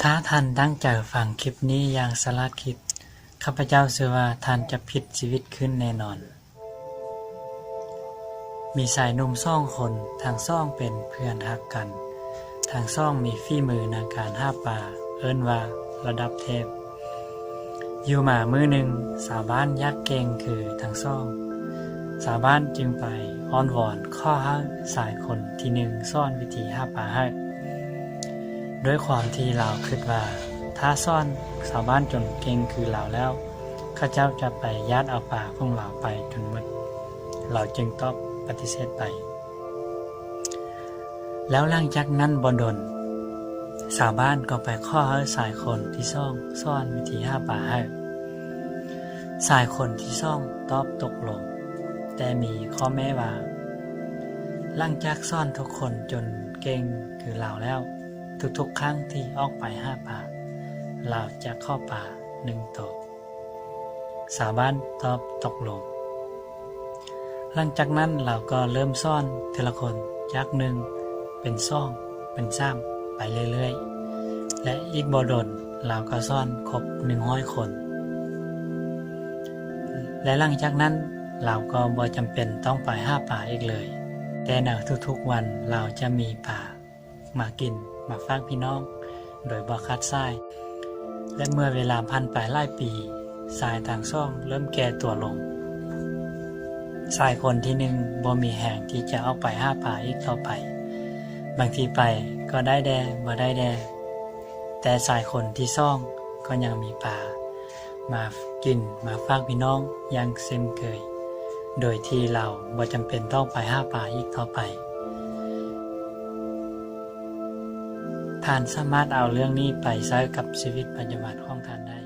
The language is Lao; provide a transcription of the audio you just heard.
ຖ້າທ່ານຕັ້ງໃຈຟັງຄລິບນີ້ຢ່າງສະຫຼາດຄິດ, ຂ້າພະເຈົ້າເຊື່ອວ່າທ່ານຈະພລິກຊີວິດຂຶ້ນແນ່ນອນ. ມີຊາຍໜຸ່ມສອງຄົນ, ທັງສອງເປັນເພື່ອນຮັກກັນ, ທັງສອງມີຝີມືໃນການຫາປາ, ເອີ້ນວ່າລະດັບເທບ. ຢູ່ມາມື້ໜຶ່ງ, ຊາວບ້ານຢາກເກັ່ງຄືທັງສອງ. ຊາວບ້ານຈຶ່ງໄປອ້ອນວອນຂໍໃຫ້ຊາຍຄົນທີໜຶ່ງສອນວິທີຫາປາໃຫ້. ດ້ວຍຄວາມທີ່ລາວຄິດວ່າ ຖ້າສອນຊາວບ້ານຈົນເກັ່ງຄືລາວແລ້ວ, ເຂົາເຈົ້າຈະໄປຢາດເອົາປາຂອງລາວໄປຈົນໝົດ, ລາວຈຶ່ງຕອບປະຕິເສດໄປ. ແລ້ວຫຼັງຈາກນັ້ນບໍ່ດົນ, ຊາວບ້ານກໍໄປຂໍໃຫ້ຊາຍຄົນທີສອງສອນວິທີຫາປາໃຫ້. ຊາຍຄົນທີສອງຕອບຕົກລົງ, ແຕ່ມີຂໍ້ແມ້ວ່າ ຫຼັງຈາກສອນທຸກຄົນຈົນເກັ່ງຄືລາວແລ້ວ, ທຸກໆຄັ້ງທີ່ອອກໄປຫາປາ, ລາວຈະຂໍປາໜຶ່ງໂຕ. ຊາວບ້ານຕອບຕົກລົງ. ຫຼັງຈາກນັ້ນລາວກໍເລີ່ມສອນທີລະຄົນ, ຈາກໜຶ່ງເປັນສອງເປັນສາມໄປເລື້ອຍໆ ແລະ ອີກບໍ່ດົນລາວກໍສອນຄົບໜຶ່ງຮ້ອຍຄົນ. ແລະ ຫຼັງຈາກນັ້ນລາວກໍບໍ່ຈຳເປັນຕ້ອງໄປຫາປາອີກເລີຍ, ແຕ່ໃນທຸກໆວັນລາວຈະມີປາ ມາກິນມາຝາກພີ່ນ້ອງໂດຍບໍ່ຂາດສາຍ. ແລະ ເມື່ອເວລາຜ່ານໄປຫຼາຍປີ, ຊາຍທັງສອງເລີ່ມແກ່ຕົວລົງ. ຊາຍຄົນທີໜຶ່ງບໍ່ມີແຮງທີ່ຈະອອກໄປຫາປາອີກຕໍ່ໄປ, ບາງທີໄປກໍໄດ້ແດ່ບໍ່ໄດ້ແດ່, ແຕ່ຊາຍຄົນທີສອງກໍຍັງມີປາ ມາກິນມາຝາກພີ່ນ້ອງຢ່າງເຊັ່ນເຄີຍ, ໂດຍທີ່ລາວບໍ່ຈຳເປັນຕ້ອງໄປຫາປາອີກຕໍ່ໄປ. ທ່ານສາມາດເອົາເລື່ອງນີ້ໄປໃຊ້ກັບຊີວິດປະຈຳວັນຂອງທ່ານໄດ້.